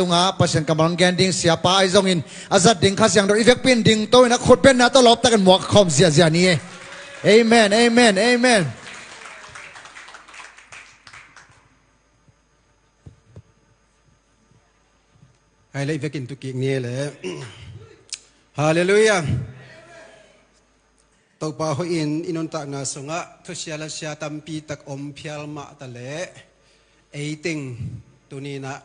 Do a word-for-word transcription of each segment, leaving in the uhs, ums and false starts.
tungah Pasian kammal gen ding siapa ahi zongin a zat ding Kha Siangtho i vekpi in ding to in a khutbetna tawh lawptakin muak khawm ziahziah ni e. Amen, amen, amen. Hai leh i vekin tu kik ni e le. Halleluiah. Topa hoih in i nuntakna sungah thusia lasia tampi tak om phial mah ta leh, ei teng tuni-in ah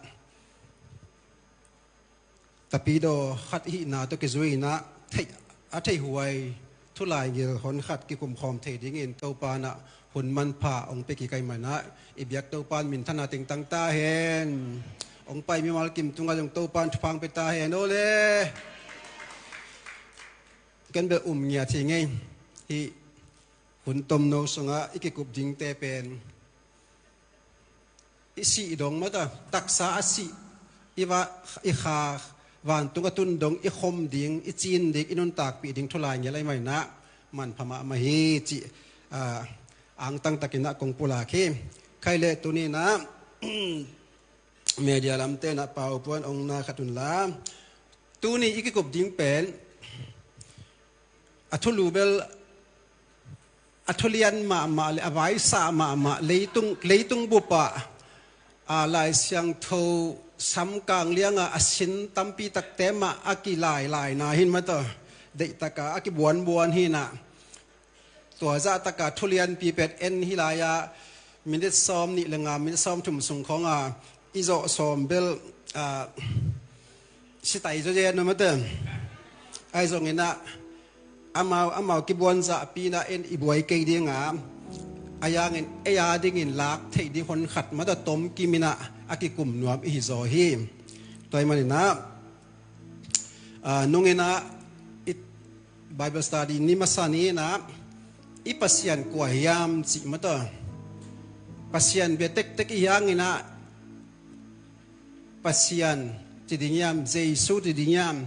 tapidaw khat ihihna tawh kizui-in ah theih, a theihhuai thulaigil honkhat kikumkhawm thei dingin Topa in ah hun manpha hong pia kik ahih manin ah i biak Topa in minthanna teng tang ta hen. Hong pai mimal kim tungah zong Topa in thupha hong pia ta hen. Aw le. Ken bel um ngiat hi ing ei. Hih hun tomno sungah i kikup dingte pen i sih dong mah ta, taksa a sih, i va, i kha vantung a tun dong i khom ding, i cin ding, i nuntakpih ding thulaigil ahih manin ah manpha mahmah hi cih, ah, angtang takin ah kong pulak hi. Khai leh tuni-in ah media lamte in ah pau puan ong na khat un la. Tuni i kikup ding pen a thulu bel a thulian mahmah le a vaisa mahmah, leitung, leitung bup ah, a, Lai Siangtho samkang liangah a sin tampi takte mah a kilailai na hi-in mah tawh, deihtak a a kibuanbuan hi-in ah, tua zahtak a thulianpi pen en hih lai-ah minit sawm nih le nga, minit sawm thum sung khawng a i zawh sawm bel, a, sitai zawzen na mate. Ahi zongin ah amau, amau kibuan zahpi-in ah en i buai kei ding a, a yangin ei a dingin lak theih ding honkhat mah tawh tomkim-in ah a kikum nuam i hi zaw hi. Tua ahih manin ah, a, nung-in ah i Bible study ni masa ni-in ah i Pasian kua hiam cih mah tawh, Pasian bia tektek i hi hangin ah Pasian ci ding hiam, Jesu ci ding hiam?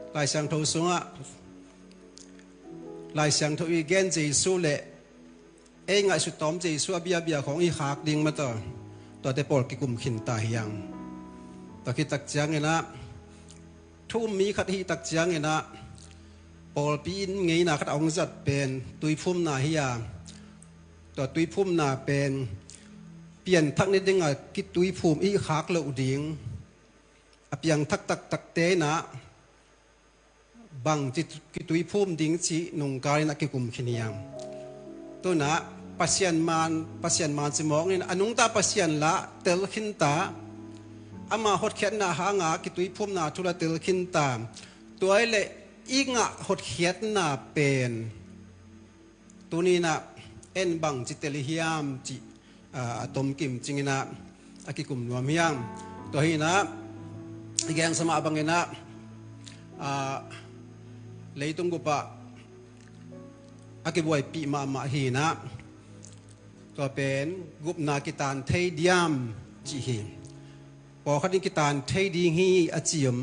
Lai Siangtho sungah Lai Siangtho i gen Jesu le ei ngaihsut tawm Jesu a biabia khawng i khak ding mah tawh, tuate pawl kikum khin ta hi hang. Tua khit tak ciangin ah thu um mi khat hih tak ciangin ah pawlpi in ngeina khat a hong zat pen tuiphumna hi a, tua tuiphumna pen pianthak ni dingah kituiphum i khak loh ding, a piangthak taktakte in ah bangci kituiphum ding cih nungkal in a kikum khin hiam? Tu-in ah Pasian man, Pasian man ci mawk ni-in a nungta Pasian lah tel khin ta, ama hotkhiatna hanga kituiphumna thu lah tel khin ta. Tua ahih leh i ngah hotkhiatna pen tuni-in ah en bangci tel i hiam cih, a, a tomkim cingin ah a kikum nuam hi hang. Tua hi-in ah i gengsa mah bangin ah, a, leitung bup ah a kibuaipih mahmah hi-in ah, tua pen gupna kitan thei diam cih hi. Pawlkhat in kitan thei ding hi a ci om,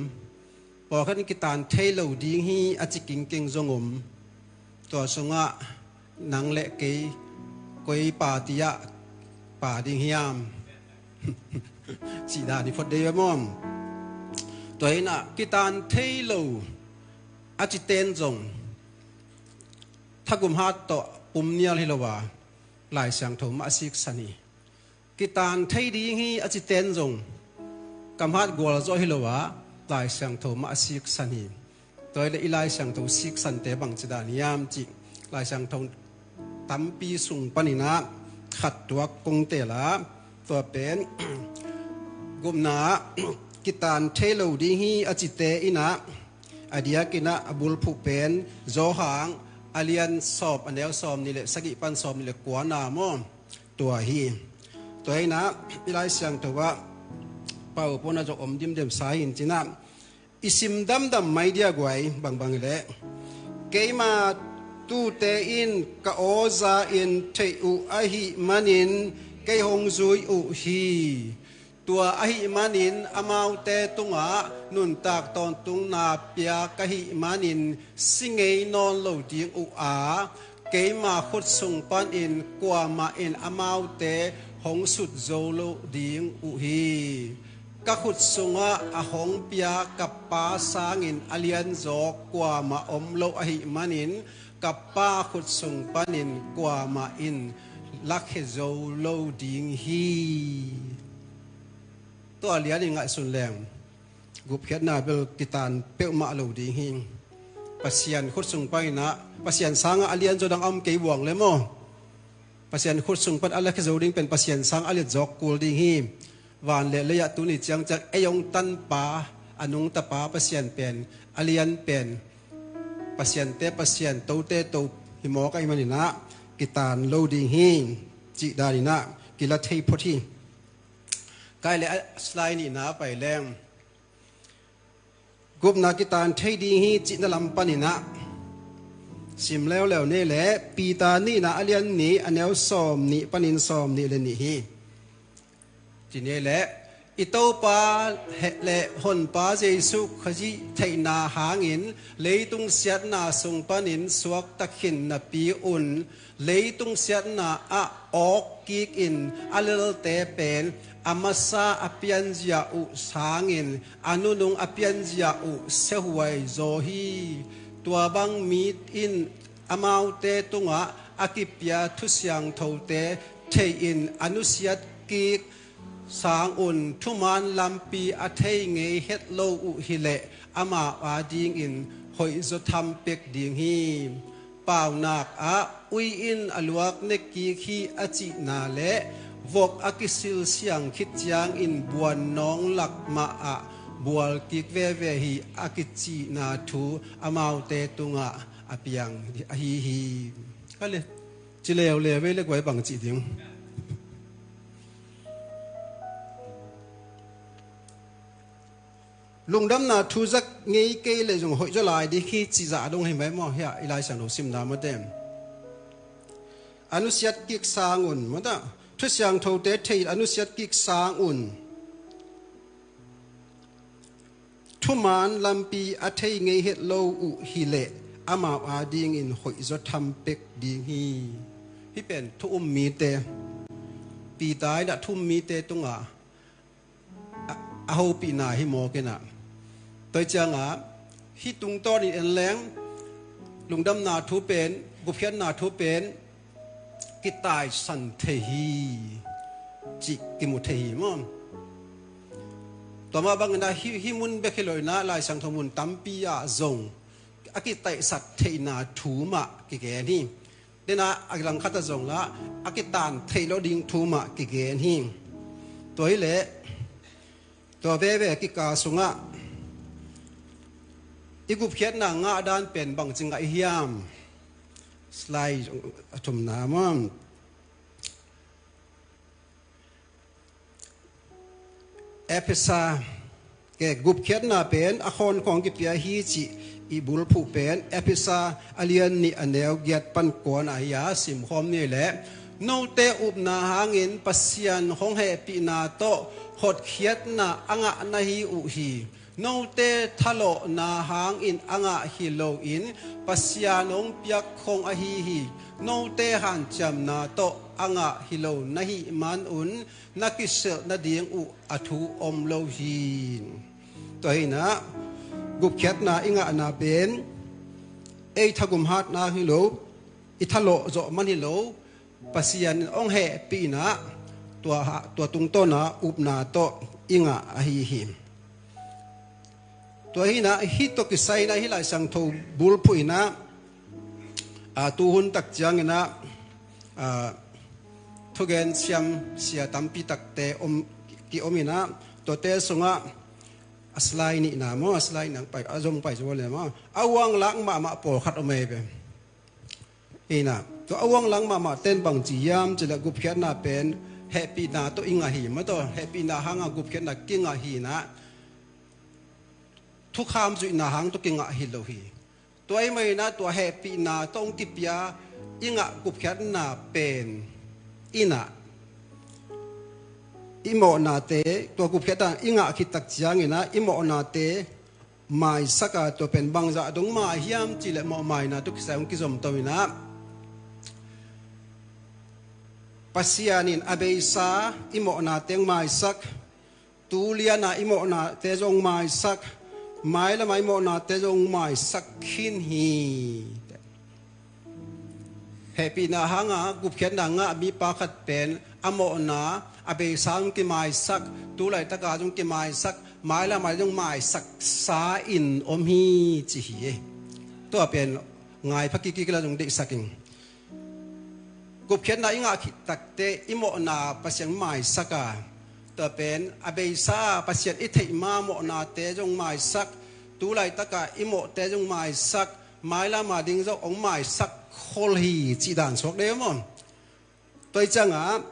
pawlkhat in kitan thei lo ding hi a ci kingkeng zong om. Tua sungah nang le kei koi party ah pa ding hiam? Cih dan hi phot dei ve maw. Tua hi-in ah kitan thei lo a cite in zong thagum hat tawh pum nial hi lo a, Lai Siangtho mah a siksan hi. Kitan thei ding hi a cite in zong kamhat gualzawh hi lo a, Lai Siangtho mah a siksan hi. Tua ahih leh i Lai Siangtho siksante bangci dan hiam cih Lai Siangtho tampi sung panin ah khat tuak kong teel a, tua pen gupna ah kitan thei lo ding hi a cite in ah, a diakin ah a bulphuh pen Johan a lian sawm, a neu sawm nih le sagih pan sawm nih le kua na maw? Tua hi. Tua hi-in ah i Lai Siangtho ah pau puan a zong om dimdem sa hi-in cin ah, i sim damdam mai dia guai bangbang hi leh, keima tuute in ka aw za-in theih uh ahih manin kei hong zui uh hi. Tua ahih manin amaute tungah nuntak tawntungna pia ka hih manin si ngei nawn lo ding uh a, keima khut sung panin kuamah in amaute hong sut zo lo ding uh hi. Ka khut sungah a hong pia ka Pa sangin a lianzaw kuamah om lo ahih manin, ka Pa khut sung panin kuamah in lakhia zo lo ding hi. Tua lianin ngaihsun leng gupkhiatna bel kitan peuhmah lo ding hi. Pasian khut sung paninah Pasian sangah a lianzaw dang a om kei buang le maw? Pasian khut sung pan a lakhia zo ding pen Pasian sang a lianzaw kul ding hi. Van le lei ah tuni ciangciang ei hong tanpa, a nungtapa Pasian pen, a lian pen Pasiante Pasian, tote to hi mawk ahih maninah kitan lo ding hi. Cih daninah kila thei phot hi. Kai le a slide nihna pai leng gupna kitan thei ding hi cihna lam paninah sim leuleu ni le Peter nihna a lian nih a neu sawm nih panin sawm nih le nih hi. Ci ni le i Topa le Honpa Jesuh Khazih theihna hangin leitung siatna sung panin suakta khin napi un leitung siatna ah awk kikin a lelte pen a masa a pianzia uh sangin a nunung a pianzia uh siahuai zaw hi. Tua bang mi in amaute tungah a kipia thusiangthote theihin a nusiat kik sangun thuman lampi a thei ngei het lo uh hileh amau adingin hoihzaw tham pek ding hi. Paunak ah ui in a luak ne kik hi a cihna le vok a kisil siang khit ciangin buannawng lak mah ah bual kik veve hi a kicihna thu amaute tungah a piang ahi hi. Ka le ci leuleu vei le guai bang cih ding. Lungdamna thu zak ngei kei le zong hoihzaw lai ding hi cih zah dong hi mai maw? Hiah i Lai Siangtho simna mawte a nusiat kik sangun mawta thusiangthote thei a nusiat kik sangun thuman lampi a thei ngei het lo uh hileh amau adingin hoihzaw tham pek ding hi. Hih pen thu um mite, Peter in ah thu um mite tungah a, a hopihna hi mawk inah. Tua hi ciangah hih tungtawnin en leng lungdamna thu pen, gupkhiatna thu pen kitaisan thei hi cih kimu thei hi maw? Tua mah bangin ah hih, hih mun bek hi lo inah Lai Siangtho mun tampi ah zong a kitaihsak theihna thu mah kigen hi. Denah a langkhat ah zong lah a kitan theih lo ding thu mah kigen hi. Tua hileh tua veve kikal sungah i gupkhiatna ngah dan pen bangci ngah i hiam? Slide a thumna maw? Efesa, ke gupkhiatna pen a khawnkhong kipia hi cih i bulphuh pen Efesa a lian nih a neu giat pan kuan ahi a simkhawm ni le note upna hangin Pasian hong hehpihna tawh hotkhiatna a ngah na hi uh hi. Note thalawhna hangin a ngah hi loin Pasian hong piakkhong ahi hi. Note hanciamna tawh a ngah hi lo na hih manun na kiselh nading uh a thu om lo hi. Tua hinah gupkhiatna i ngahna pen ei thagum hatna hi lo, i thalawh zawh man hi lo, Pasian in hong hehpihna tua, tua tungtawna upna tawh i ngah ahi hi. Tua hinah hih tawh kisai inah hih Lai Siangtho bulphuh inah a, tuhun tak cianginah a, thugen siam sia tampi takte om, ki-om inah tuate sungah a slide nihna maw, a slide nang pai, a zong pai zaw le maw, a uanglak mahmah pawlkhat om ei ve. Inah tua a uanglak mahmah ten bang ci hiam cih leh gupkhiatna pen hehpihna tawh i ngah hi maw, tua hehpihna hanga gupkhiatna kingah hi inah thukham zuihna hang tawh kingah hi lo hi. Tua ahih maninah tua hehpihna tawh hong kipia i ngah gupkhiatna pen inah i mawhnate, tua gupkhiatna i ngah khit tak cianginah i mawhnate maisak a, tua pen bangzah dong mai hiam cih leh mawhmaina tawh kisai hong kizom to inah Pasian in a beisa i mawhnate hong maisak, Tuliana i mawhnate zong maisak, mailama i mawhnate zong maisak khin hi. Hehpihna hanga gupkhiatna ngah mipa khat pen a mawhna a beisa zong kimaisak, tu laitaka zong kimaisak, mailama zong maisaksa in om hi ci hi. Tua pen ngaipha kikik la zong deihsak in. Gupkhiatna i ngah khit takte i mawhna Pasian maisak a, tua pen a beisa a Pasian i theih ma mawhnate zong maisak, tu laitaka i mawhte zong maisak, mailama ding zong hong maisak khol hi cih dan suak dei maw? Tua hi ciangah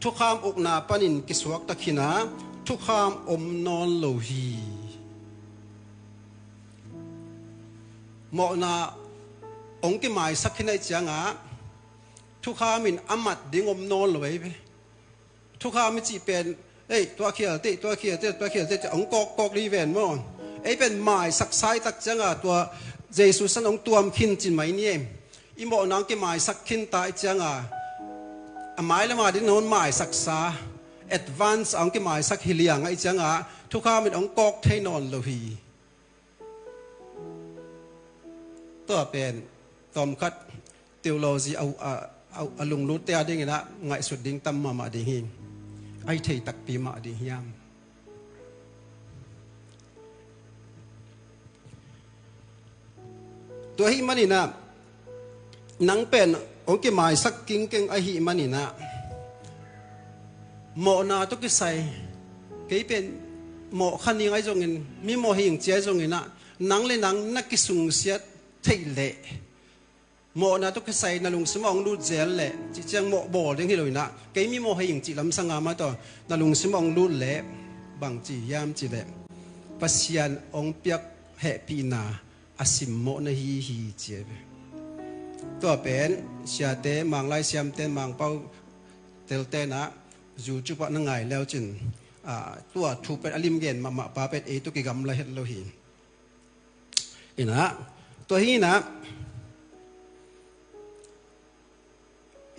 thukham ukna panin kisuakta khin a, thukham om nawn lo hi. Mawhna hong kimaisak khin ahih ciangah thukham in a mat ding om nawn lo ei ve. Thukham i cih pen, ei, tua khial teh, tua khial teh, tua khial teh, hong kawkkawk ding hi ven maw? Ei pen maisaksa i tak ciangah tua Jesu san hong tuam khin cin mai ni ei. I mawhna hong kimaisak khin ta i ciangah a mailama ding hong maisaksa, advance a hong kimaisak hi liang ahih ciangah thukham in hong kawk thei nawn lo hi. Tua pen tawmkhat theology a, a, a, a lunglutte a dinginah ngaihsut ding tam mahmah ding hi. A hi thei takpi mah ding hiam? Tua ahih maninah nang pen hong kimaisak kingkeng ahih maninah mawhna tawh kisai, kei pen mawh kha ning ahi zongin, mi mawh hing ci ahi zonginah nang le nang na kisungsiat theih leh mawhna tawh kisai na lungsimah hong lut zel leh cih ciang mawh bawl ding hi loinah kei mi mawh hing cih lamsang a mah tawh na lungsimah hong lut leh bang ci hiam cih leh Pasian hong piak hehpihna a simmawh na hi hi ci a ve. Tua pen siate, Manglai siamte, Mangpau teltenah YouTube ah na ngai leucin, ah, tua thu pen a limgen mahmah pa pen ei tawh kigamla het lo hi. Inah, tua hi inah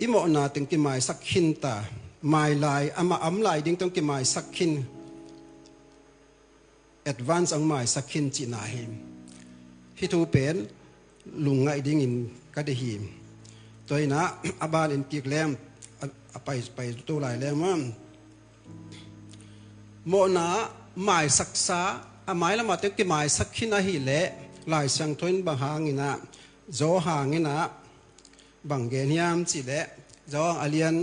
i mawhna teng kimaisak khin ta, mai lai, amah a om lai ding teng kimaisak khin, advance hong maisak khin cihna hi. Hih thu pen lungngaih dingin ka deih hi. Tua inah a ban in kik leng, a, a pai, pai tu lai leng maw? Mawhna maisaksa, a mailamah teng kimaisak khin ahih leh Lai Siangtho in bang hanginah, Johan inah bang gen hiam cih leh, Johan a lian,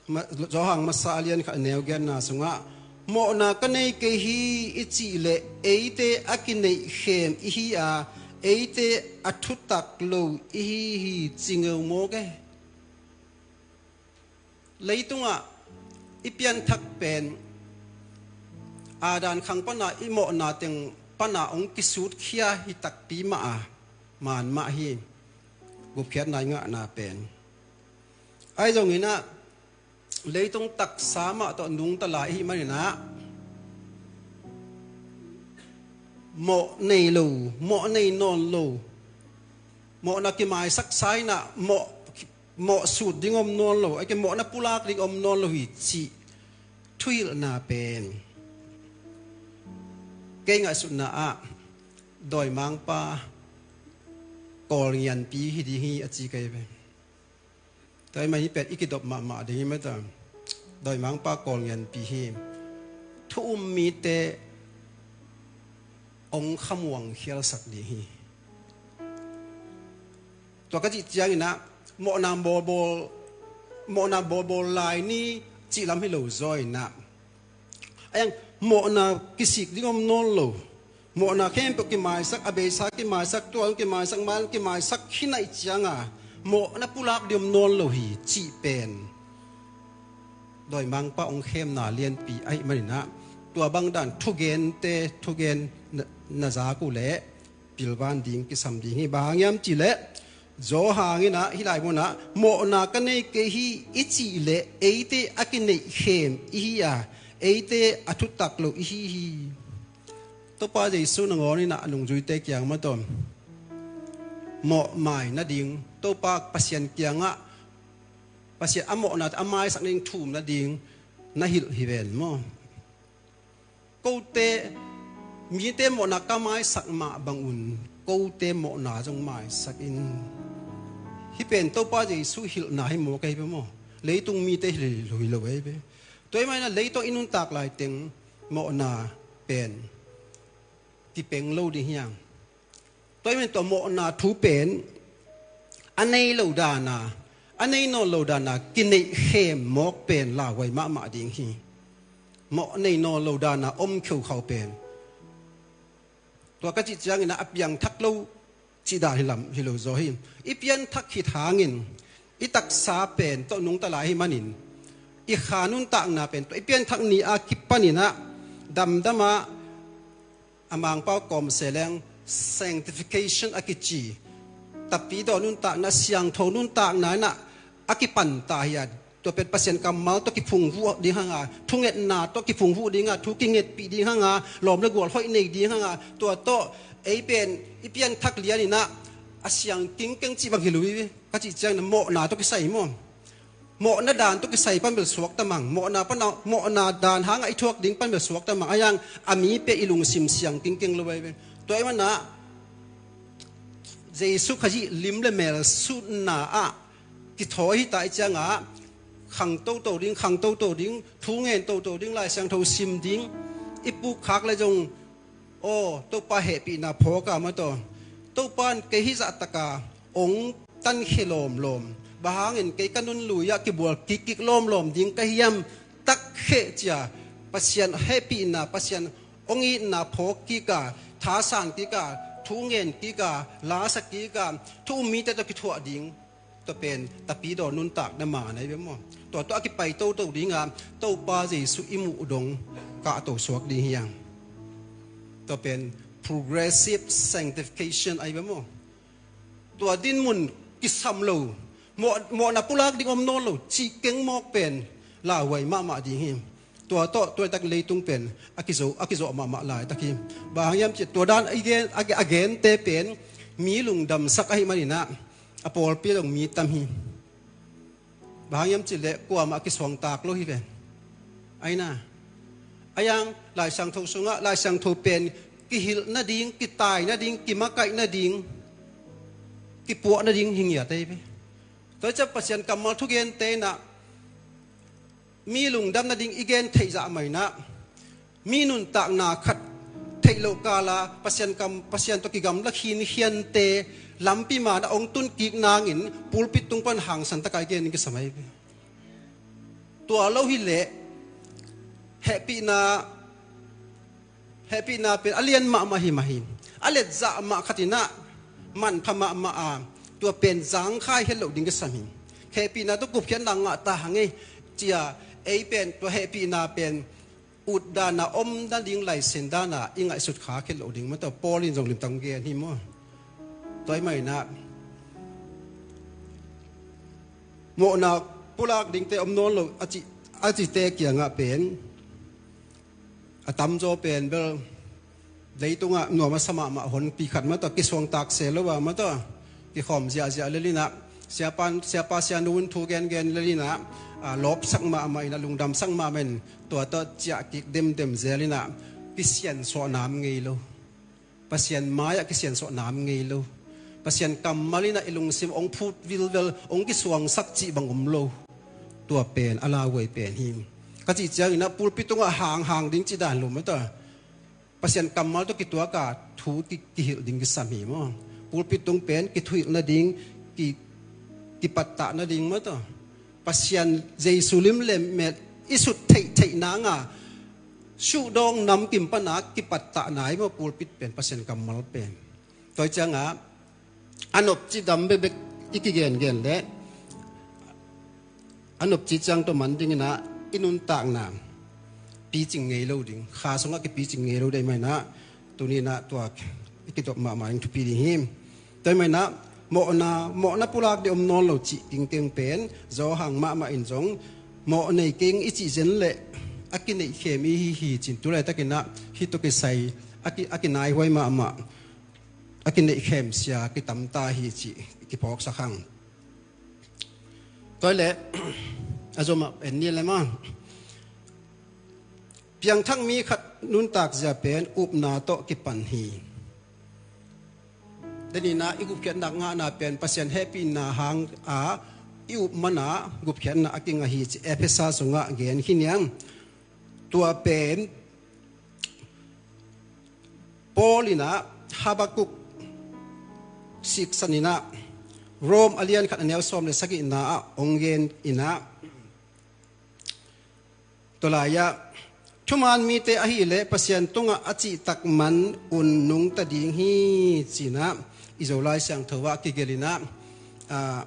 ma-, Johan masa a lian khat a neu giatna sungah, mawhna ka nei kei hi i cih leh eite a kineih khem i hi a, eite a thutak lo i hi hi ci ngeu mawk e. Leitungah i pianthak pen Adam khang pana i mawhna teng pana hong kisutkhia hi takpi mah a, man mah hi. Gupkhiatna i ngahna pen ahi zonginah leitung taksa mah tawh nungta lai i hih maninah mawh nei lo, mawh nei nawn lo, mawhna kimaisaksa inah mawh, mawh sut ding om nawn lo, a ke mawhna pulak ding om nawn lo hi cih thuhilhna pen kei ngaihsutna ah dawimangpa kawlngianpi hi ding hi a ci kei ve. Tua ahih manin hih pen i kidop mahmah ding hi mata. Dawimangpa kawlngianpi hi. Thu um mite hong khamuang khialsak ding hi. Tua ka cih cianginah mawhna bawlbawl, mawhna bawlbawl lai ni cih lam hi lo zaw inah, a iang mawhna kisik ding om nawn lo. Mawhna khempeuh kimaisak, a beisa kimaisak, tual kimaisak, mal kimaisak khin ahih cianga mawhna pulak ding om nawn lo hi cih pen dawimangpa hong khemna lianpi ahih maninah tua bangdan thugente, thugen na, na zak uh leh pilvan ding kisam ding hi. Bang hang hiam cih leh Johan inah hih lai munah mawhna ka nei kei hi i cih leh eite a kineih khem i hi a, eite a thutak lo i hi hi. Topa Jesu nangawn inah a nungzuite kiang mataw mawhmai nading, Topa Pasian kiangah Pasian a mawhna a maisak nading thum nading na hilh hi ven maw? Kote, mite mawhna ka maisak mah bangun kote mawhna zong maisak in. Hih pen Topa Jesu hilhna hi maw, ka hi pia maw? Leitung mite hilh hi lo ei ve. Tua ahih manin ah leitung i nuntak laiteng mawhna pen kipeng lo ding hiam? Tua ahih manin tua mawhna thu pen a nei lo dana, a nei nawn lo dana kineihkhem mawk pen lauhuai mahmah ding hi. Mawh nei nawn lo dana om kheukhau pen, tua ka cih ciangin ah a piangthak lo cih dan hi lam hi lo zaw hi. I pianthak khit hangin i taksa pen tawh nungta lai ahih manin i kha nuntakna pen tua i pianthak ni a kipanin ah damdam ah a Mangpau kawmsele leng sanctification a kici, Tapidaw nuntakna, siangtho nuntakna in ah a kipanta hi a, tua pen Pasian kammal tawh kiphungvuh ding hanga, thungetna tawh kiphungvuh dinga, thu kingetpih ding hanga, lawm le gual hoih nei ding hanga, tua tawh ei pen i pianthak lianin ah a siang kingkeng cih bang hi lo hi. Ka cih ciangin ah mawhna tawh kisai maw? Mawhna dan tawh kisai pan bel suak ta mang. Mawhna pan a, mawhna dan hangah i thuak ding pan bel suak ta mang. A yang a mi pen i lungsim siang kingkeng lo ai ve. Tua ahih manin ah Jesu Khazih lim le mel sutna ah kithawi hi ta i ciangah khang toto ding, khang toto ding, thu ngen toto ding, Lai Siangtho sim ding, i pukkhak le zong, aw, Topa hehpihna phawk a maw taw. Topa in kei hih zahtaka ong tankhia lawmlawm, bang hangin kei ka nun lui-ah kibual kikkik lawmlawm ding ka hiam, takkhe cia Pasian hehpihna, Pasian ong itna phawk kik a, thasan kik a, thu ngen kik a, lasa kik a, thu um mite tawh kithuah ding. Tua pen Tapidaw nuntakna maan ahi ve maw? Tua tawh a kipai toto dinga Topa Jesu i muh dong kahto suak ding hiam? Tua pen progressive sanctification ahi ve maw? Tua dinmun kisam lo, mawh, mawhna pulak ding om nawn lo cih keng mawk pen lauhuai mahmah ding hi. Tua tawh tua tak leitung pen a kizo, a kizo mahmah laitak hi. Bang hang hiam cih tua dan a gen, a, a gente pen mi lungdamsak ahih manin ah a pawlpi ah zong mi tam hi. Bang hang hiam cih leh kuamah a kisuangtak lo hi ve. Aina, a yang Lai Siangtho sungah Lai Siangtho pen kihilh nading, kitai nading, kimakaih nading, kipuah nading hi ngiat ahi ve. Tua hi ciah Pasian kammal thugente in ah mi lungdam nading i gen theih zah mah in ah mi nuntakna khat theih loh kala Pasian kam, Pasian tawh kigamla khinkhiante lampi maan ah ong tun kik nangin pulpit tung pan hangsan taka i gen in kisam ahi ve. Tua lo hi leh hehpihna, hehpihna pen a lian mahmah hi mah hi. A letzah mah khat in ah manpha mahmah a, tua pen zangkhai het loh ding kisam hi. Hehpihna tawh gupkhiatna ngah ta hang ei cia, ei pen tua hehpihna pen ut dana om nading, laisen dana i ngaihsut kha khet loh ding maw taw. Paul in zong limtak gen hi maw? Tua ahih manin ah mawhna pulak dingte om nawn lo a ci, a cite kiangah pen a tamzaw pen bel leitungah nuam a sa mahmah honpi khat maw taw, kisuangtak se lo a maw taw, kikhawm ziahziah lel in ah, siapa, siapa sianu in thu gengen lel in ah, a, lawpsak mahmah in ah, lungdamsak mahmah in tua tawh ciah kik demdem zel in ah kisiansuah nam ngei lo. Pasian mai-ah kisiansuah nam ngei lo. Pasian kammal in ah i lungsim ong phut vilvel, ong kisuangsak cih bang om lo. Tua pen a lauhuai pen hi. Ka cih ciangin ah pulpit tungah hanghang ding cih dan lo maw taw. Pasian kammal tawh kituak a thu ki, kihilh ding kisam hi maw? Pulpit tung pen kithuhilh nading, ki, kipattah nading maw taw. Pasian Jesu lim le mel i sut theihtheih nanga suhdawng namkim pana kipattahna hi maw? Pulpit pen, Pasian kammal pen. Tua hi ciangah a nopci dam bekbek i kigengen leh a nopci ciang tawh man dingin ah i nuntakna picing ngei lo ding, kha sungah kipicing ngei lo ding ahih manin ah tuni in ah tua i kidop mahmah ding thupi ding hi. Tua ahih manin ah mawhna, mawhna pulak ding om nawn lo cih kingkeng pen Johan mahmah in zong mawh nei keng i cih zen leh a kineihkhem i hi hi cin, tu laitakin ah hih tawh kisai a ki, a kinaihuai mahmah, a kineihkhem sia kitam ta hi cih kiphawksak hang. Tua hi leh a zomah en ni le maw? Piangthak mi khat nuntak zia pen upna tawh kipan hi. Deninah i gupkhiatna ngahna pen Pasian hehpihna hang a i up mana gupkhiatna a kingah hi ci Efesa sungah gen hi niang. Tua pen Paul inah Habakuk siksan inah Rom a lian khat a neu sawm le sagihna ah hong gen inah, tua lai-ah thuman mite ahileh Pasian tungah a cihtak man un nungta ding hi cinah i Zolai Siangtho ah kigelh inah, ah,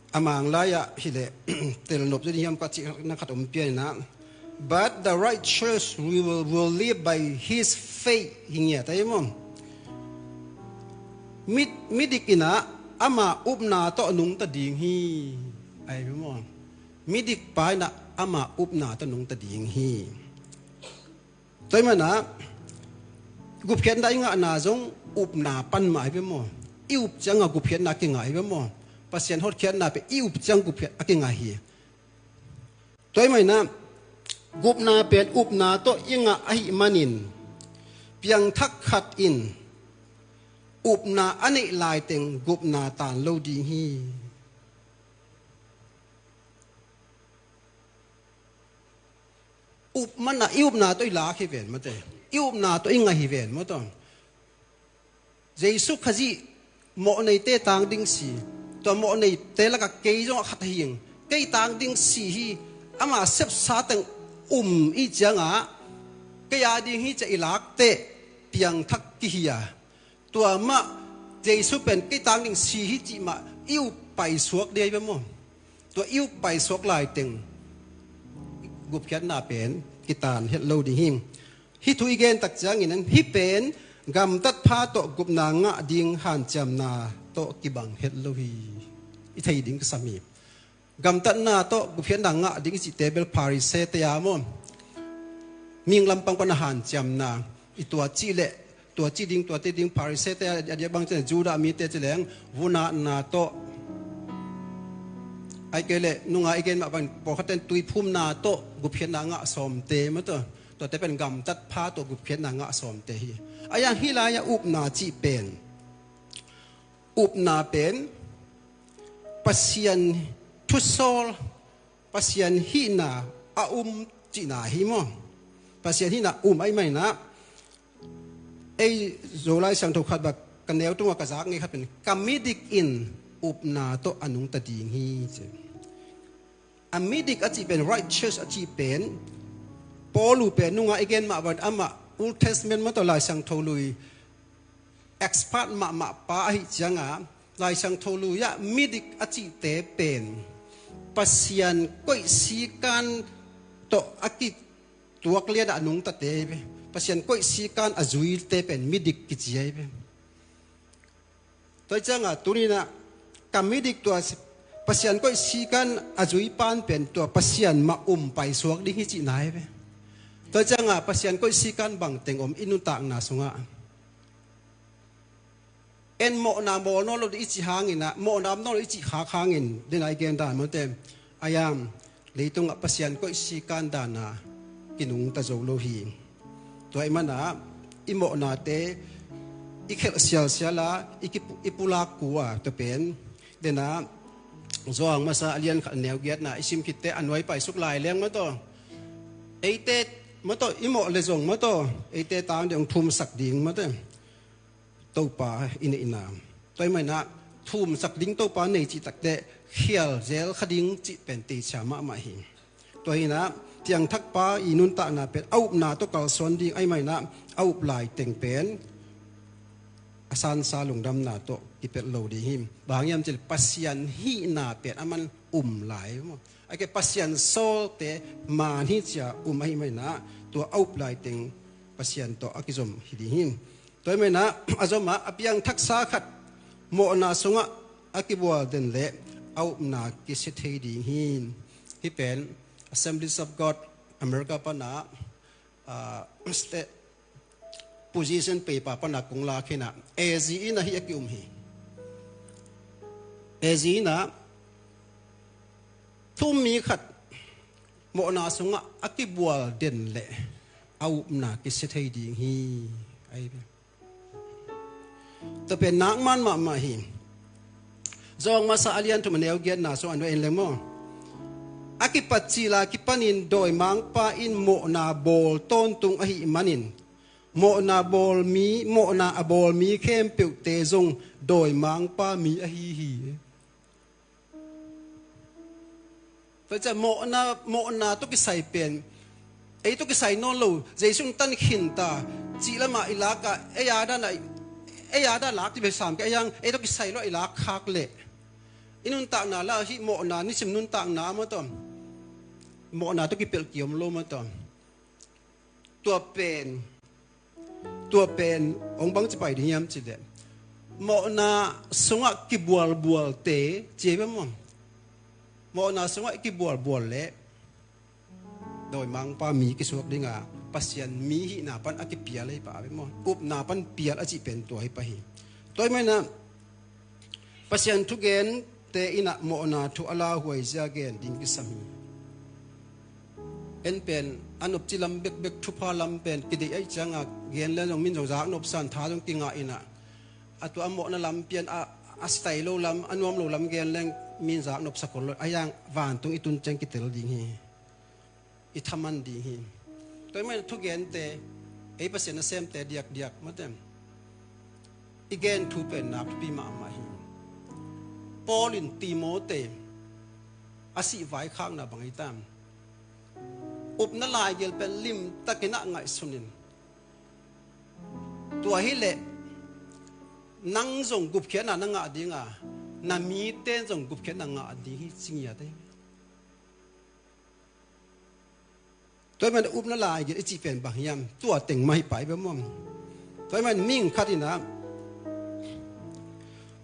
a Manglai ah hileh telnop zaw ding hiam ka cih na khat om pian inah, "But the righteous will, will live by his faith," hi ngiat ahi maw? Mi, midik inah ama upna tawh nungta ding hi, ahi maw? Midik pa inah ama upna tawh nungta ding hi. Tua ahih manah gupkhiatna i ngahna zong upna pan mah ahi ve maw? I up ciangah gupkhiatna kingah ahi ve maw? Pasian hotkhiatna pen i up ciang gupkhiat a kingah hi. Tua ahih manah gupna pen upna tawh i ngah ahih manin piangthak khat in upna a neih laiteng gupna taan lo ding hi. Up mana i upna tawh i lak hi ven mawte. I upna tawh i ngah hi ven mawte. Jesu Khazih mawhneite tang ding si, tua mawhneite lakah kei zong a khat hi ing. Kei tang ding si hi, ama sepsa teng um i ciangah kei a ding hi ci-a i lakteh piangthak kihi a. Tua mah Jesu pen kei tang ding si hi cih mah i up paisuak ding ahi ve maw? Tua i up paisuak laiteng gupkhiatna pen kitaan het lo ding hi. Hih thu i gen tak ciangin hih pen gamtat pha tawh gupna ngah ding hanciamna tawh kibang het lo hi. I thei ding kisam hi. Gamtatna tawh gupkhiatna ngah ding i cihte bel Pharisee-te a maw? Mihing lampang pana hanciamna, i tua cih leh tua cih ding, tuate ding, Pharisee-te a, a diak bang ci leng Judah mite ci leng vunatna tawh, ahih kei leh nunga i gen mah bang pawlkhatte in tuiphumna tawh gupkhiatna ngah sawmte mawte. Tuate pen gamtat pha tawh gupkhiatna ngah sawmte hi. A yang hih lai-ah upna cih pen, upna pen Pasian thusawl, Pasian hihna a um cihna hi maw? Pasian hihna um ahih manah ei Zolai Siangtho khat bang ka neu tungah ka zak ngei khat pen ka midik in upna tawh a nungta ding hi ci. A midik a cih pen, righteous a cih pen, Paul uh pen nunga i gen mah bang amah Old Testament mawte, Lai Siangtho lui expert mahmah pa ahih ciangah Lai Siangtho lui-ah midik a cihte pen Pasian koih sikan tawh a kituak lianah a nungtate hi ve. Pasian koih sikan a zuite pen midik kici ahi ve. Tua hi ciangah tuninah ka midik tua si-, Pasian koih sikan a zui pan pen tua Pasian mah um paisuak ding hi cihna hi ve. Tua hi ciangah Pasian koih sikan bangteng om i nuntakna sungah? En mawhna mawl nawn lo ding i cih hangin ah, mawhna om nawn lo i cih khak hangin, denah i gen dan mawte, a yang leitungah Pasian koih sikan dana kinungta zo lo hi. Tua ahih manah i mawhnate i khelh sialsial a, i kipu-, i pulak ku a, tua pen denah Johan masa a lian khat a neu giatna i sim khitte a nuai paisuk lai leng mawte, eite mawte, i mawh le zong mawte, eite tang ding hong thumsak ding mawte Topa i neihna. Tua ahih manah thumsak ding Topa nei cih takteh khial zel kha ding cih pen teicia mahmah hi. Tua hinah piangthakpa i nuntakna pen a upna tawh kalsuan ding ahih manah a up laiteng pen a sansa lungdamna tawh kipelh lo ding hi. Bang hang hiam cih leh Pasian hihna pen a man um lai maw? Ahih kei leh Pasian sawlte man hi ci-a um ahih manah tua a up laiteng Pasian tawh a kizom hi ding hi. Tua ahih manah a zomah a piangthaksa khat mawhna sungah a kibual den leh a upna kisia thei ding hi. Hih pen Assemblies of God America panah, ah, state position paper panah kong lak hinah A Z inah hih a ki-um hi. A Z inah thu-um mi khat Mawhna sungah a kibual den leh a upna kisia thei ding hi. Ahi ve. Tua pen nak man mahmah hi. Zawng Masa a lian thum a neu giatna sung a nuai en leng maw? A kipat cil a kipanin dawimangpa in mawhna bawl tawntung ahih manin mawhna bawl mi, mawhna a bawl mi khempeuhte zong dawimangpa mi ahi hi. Tua ciang mawhna, mawhna tawh kisai pen ei tawh kisai nawn lo, Jesu in tan khin ta, cih lamah i lak a, ei a dan a, ei a dan lak ti bek sam kei a, ei tawh kisai lo i lak khak leh i nuntakna la hih mawhna nisim nuntakna a maw tawh, mawhna tawh kipelh kiom lo maw tawh. Tua pen, tua pen hong bang ci pai ding hiam cih leh, mawhna sungah kibualbualte ci ei bia maw? Mawhna sungah i kibualbual leh dawimangpa mi kisuak ding a, Pasian mi hihna pan a kipial ahi pah ve maw? Upna pan pial a cih pen tua hi pah hi. Tua ahih manin ah Pasian thugente in ah mawhna thu a lauhuai zia gen ding kisam hi. En pen a nopci lam bekbek, thupha lam pen kideih ahih ciangin gen leng zong min zong zak nopsa in, tha zong kingah in ah, a tua a mawhna lam pian a, a sitai lo lam, a nuam lo lam gen leng min zak nopsa khol lo, a hiang vantung i tun ciang kitel ding hi. I thaman ding hi. Tua ahih manin thugente, ei Pasian nasemte diakdiak maw teh, i gen thu pen nak thupi mahmah hi. Paul in Timote a sih vaikhakna bang hi tam? Upna laigel pen limtakin ah ngaihsun in. Tua hi leh nang zong gupkhiatna na ngah ding a, na mite zong gupkhiatna ngah ding hi ci ngiat hi. Tua ahih manin upna laigel i cih pen bang hiam? Tua teng mah hi pah bia maw? Tua ahih manin mihing khat in ah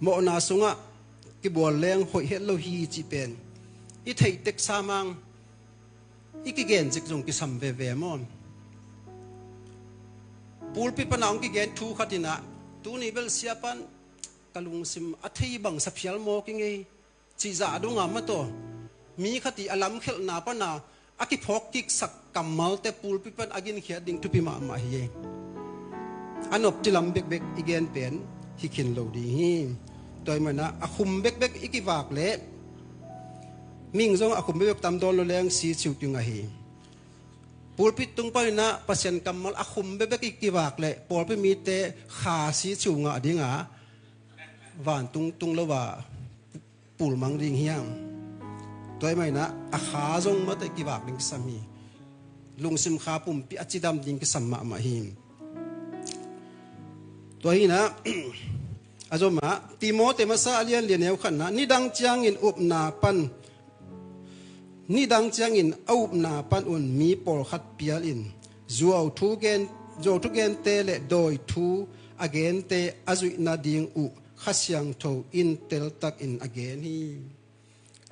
mawhna sungah kibual leng hoih het lo hi cih pen i theih tek sam hang, i kigen zek zong kisam veve maw? Pulpit pan a hong kigen thu khat in ah, tuni bel sia pan ka lungsim a thei bang sa phial mawk i ngei, cih zah dong a maw tawh, mi khat i a lamkhelhna pan a a kiphawk kiksak kammalte pulpit pan a ginkhiat ding thupi mahmah hi. A nopci lam bekbek i gen pen hi khin lo ding hi. Tua ahih manin ah a khum bekbek i kivak leh, mihing zong a khum bekbek tam dawn lo leng si ciu ding ahi. Pulpit tung panin ah Pasian kammal a khum bekbek i kivak leh pawlpi mite kha si ciu ngah ding a, vantung tung lo a pulmang ding hiam? Tua ahih manin ah a kha zong mate kivak ding kisam hi. Lungsim kha pumpi a cidam ding kisam mahmah hi. Tua hi in ah a zom ah Timote masa a lian li a neu khatna, nidang ciangin upna pan, nidang ciangin a upna pan un mi pawlkhat pial in, zuau thu gen, zuau thugente le dawi thu a gente a zuih nading uh Kha Siangtho in teltakin a gen hi.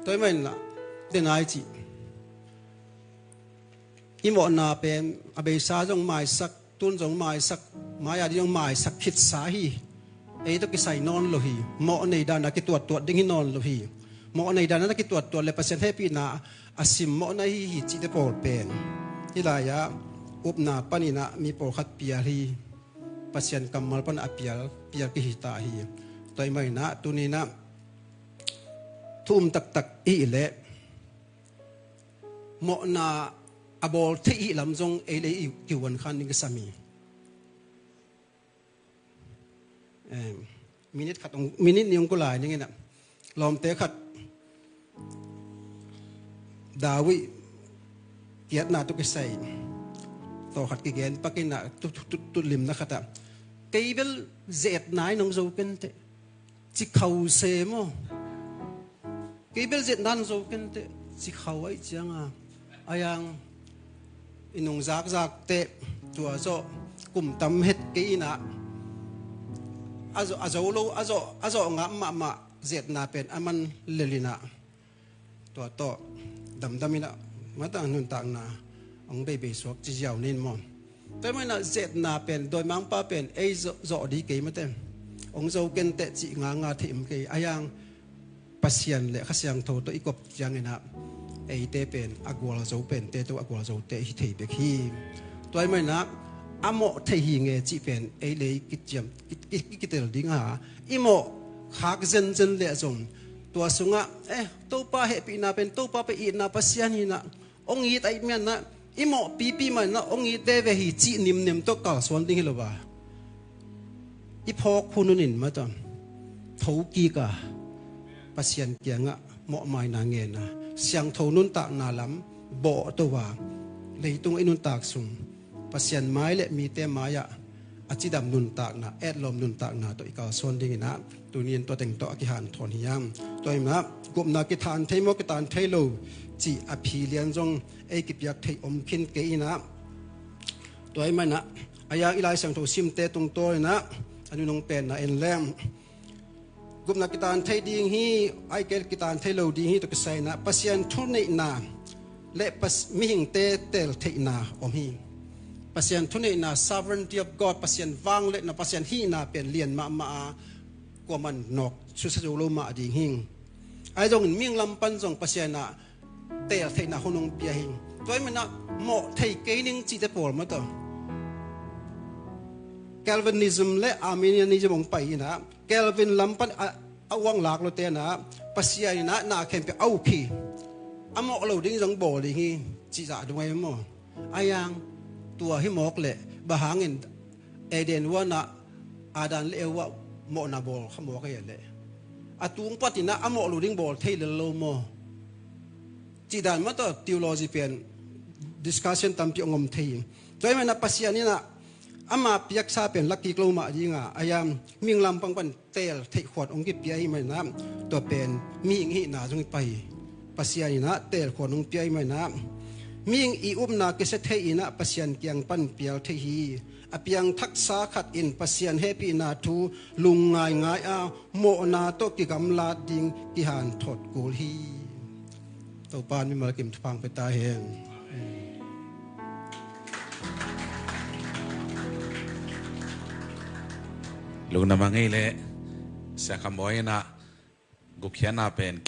Tua ahih manin ah, den ai cih, i mawhna pen a beisa zong maisak, tun zong maisak, mai-a ding zong maisak khitsa hi. Ei tawh kisai nawn lo hi. Mawh nei dan a kituattuat ding hi nawn lo hi. Mawh nei dan a kituattuat le Pasian hehpihna a simmawhna hi hi cihte pawl pen, hih lai-ah upna panin ah mi pawlkhat pial hi. Pasian kammal pan a pial, pial kihi ta hi. Tua ahih manin ah tuni in ah thu um taktak i hih leh, mawhna a bawl theih i hih lam zong ei le ei i kihuan khan ding kisam hi. Em, minute khat hong, minute nih hong kulai ning in ah, lawmte khat David kiatna tawh kisai tawh khat kigen pak in ah, tu, tu, tu, tu limna khat ah, kei bel zetna in hong zo kenteh, ci khau se maw? Kei bel zetna in hong zo kenteh, ci khau ahih ciangin, a hiang i nungzakzakte tua zawh kum tam het kei in ah, a zawh, a zo lo, a zawh, a zawh ngam mahmah zetna pen a man lel in ah, tua tawh damdam in ah, mata nuntakna hong beibei suak ci ziau ning maw? Tua ahih manin ah zetna pen, dawimangpa pen ei zawh, zawh ding kei mate, hong zo kenteh cih nganga thei om kei. A hiang Pasian le Kha Siangtho tawh i kop ciangin ah, eite pen a gualzo pente tawh a gualzote hi thei bek hi. Tua ahih manin ah a mawh thei hi nge cih pen ei le ei kiciam, ki, ki, ki, kitel ding a, i mawh khak zenzen leh zong tua sungah, eh, Topa hehpihna pen, Topa pen itna Pasian hi-in ah, hong it ahih manin ah, i mawh pipi manin ah hong it veve hi cih nimnem tawh kalsuan ding hi lo a, i phawk hun hun in mataw, thokik a, Pasian kiangah mawhmaina ngen a, siangtho nuntakna lam bawhto a, leitung i nuntak sung Pasian mai le mite mai-ah a cidam nuntakna, etlawm nuntakna tawh i kalsuan dingin ah, tuni-in tua teng tawh a kihanthawn hi hang. Tua ahih manin ah gupna kitan thei maw, kitan thei lo cih a phi lian zong ei kipiak theih om khin kei in ah, tua ahih manin ah, a yang i Lai Siangtho simte tungtawn in ah a nunung penna en leng, gupna kitan thei ding hi, ahih kei leh kitan thei lo ding hi tawh kisai in ah, Pasian thuneihna le pas-, mihingte teel theihna om hi. Pasian thuneihna, sovereignty of God, Pasian vangliatna, Pasian hihna pen lian mahmah a, kuaman nawk susia zo lo mah ding hi. Ahi zongin mihing lam pan zong Pasian in ah teel theihna hun hong pia hi. Tua ahih manin ah mawh thei kei ning cihte pawl mataw, Calvinism le Arminianism hong pai in ah, Calvin lam pan a, a uang lak lote in ah, Pasian in ah na khempeuh a uk hi. A mawh lo ding zong bawl ding hi, cih zah dong ahi maw? A yang, tua hi mawk leh, bang hangin Eden huan ah Adam le Eva mawhna bawl kha mawk ahi leh, a tung patin ah a mawh lo ding bawl thei lel lo maw? Cih dan mataw theology pen discussion tampi hong om thei hi. Tua ahih manin ah Pasian in ah ama piaksa pen la kik lo mah ding a, a yang, mihing lam pang pan teel theih khuan hong kipia ahih manin ah, tua pen mihing hihna zong hi pah hi. Pasian in ah teel khuan hong pia ahih manin ah, mihing i upna kisia thei in ah Pasian kiang pan pial thei hi. A piangthaksa khat in Pasian hehpihna thu lungngai ngai a, mawhna tawh kigamlat ding kihanthawn kul hi. Topa in mimal kim thupha hong pia ta hen. Lungdam a ngei leh, Sia Kham Bawi in ah gupkhiatna pen